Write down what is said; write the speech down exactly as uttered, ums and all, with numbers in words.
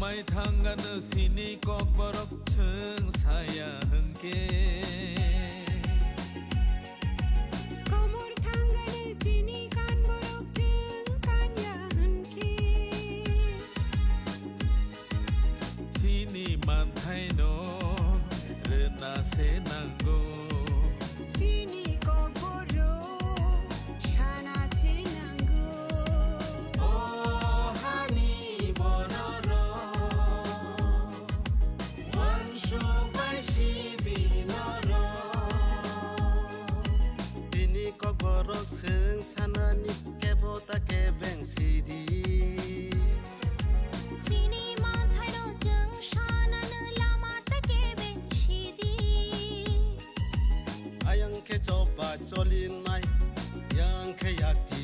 Mai thangano chini kokborok chwng saya hwnkhe. Komor thangano chini kanborok chwng kanya hwnkhe. Chini manthaino rwna se nango. Chini kokborok sana se nango. O hani bonorok, uansuk bai sidi norok. Bini kokborok chwng sanani kebo ta kebeng sidi. Chini manthaino chwng sanano lama ta kebeng sidi. Ayang khe choba cholinai, yang khe yakti